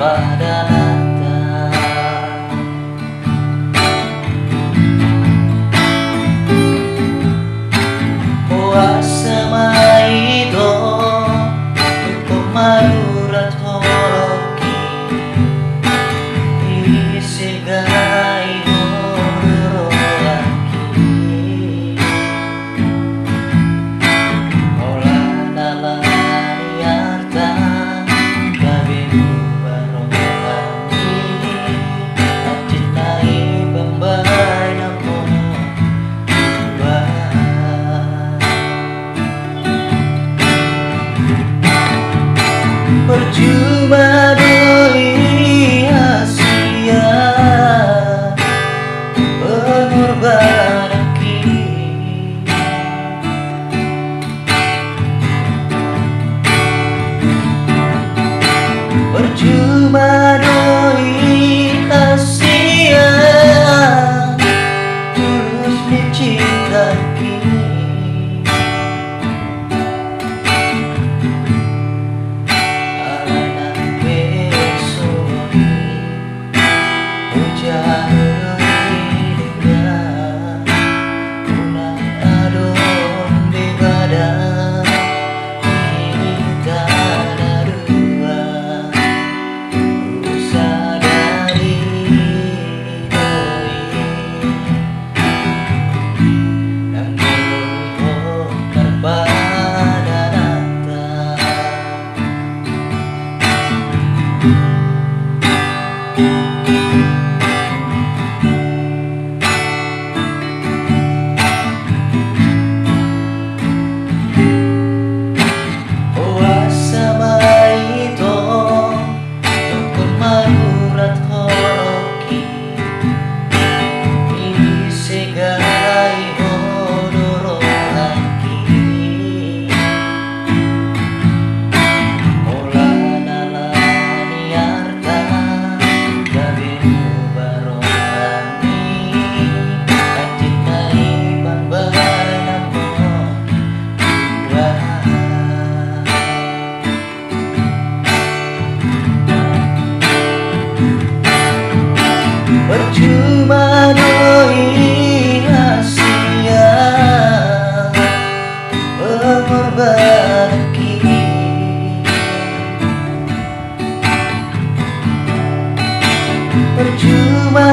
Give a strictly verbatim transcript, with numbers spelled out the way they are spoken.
Padananta. Boasa ma ito, ingkon marurat holongki, disegai ho do rohangki. Holan ala ni arta, gabe muba rohangki, anjit nai pambahenanmon, Tuhan. Percuma do i hasian pengorbananki. Percuma do i hasian tulus ni cintangki. Alai nang pe songon i, hujaha do i denggan, unang adong debata di hita na dua, husadari do i. Nang boi ho marpadananta. Boasa ma ito, ingkon marurat holongki, disegai ho do rohangki. Holan ala ni arta, gabe muba rohangki, anjit nai pambahenanmon, Tuhan. Percuma do i hasian pengorbananki. Percuma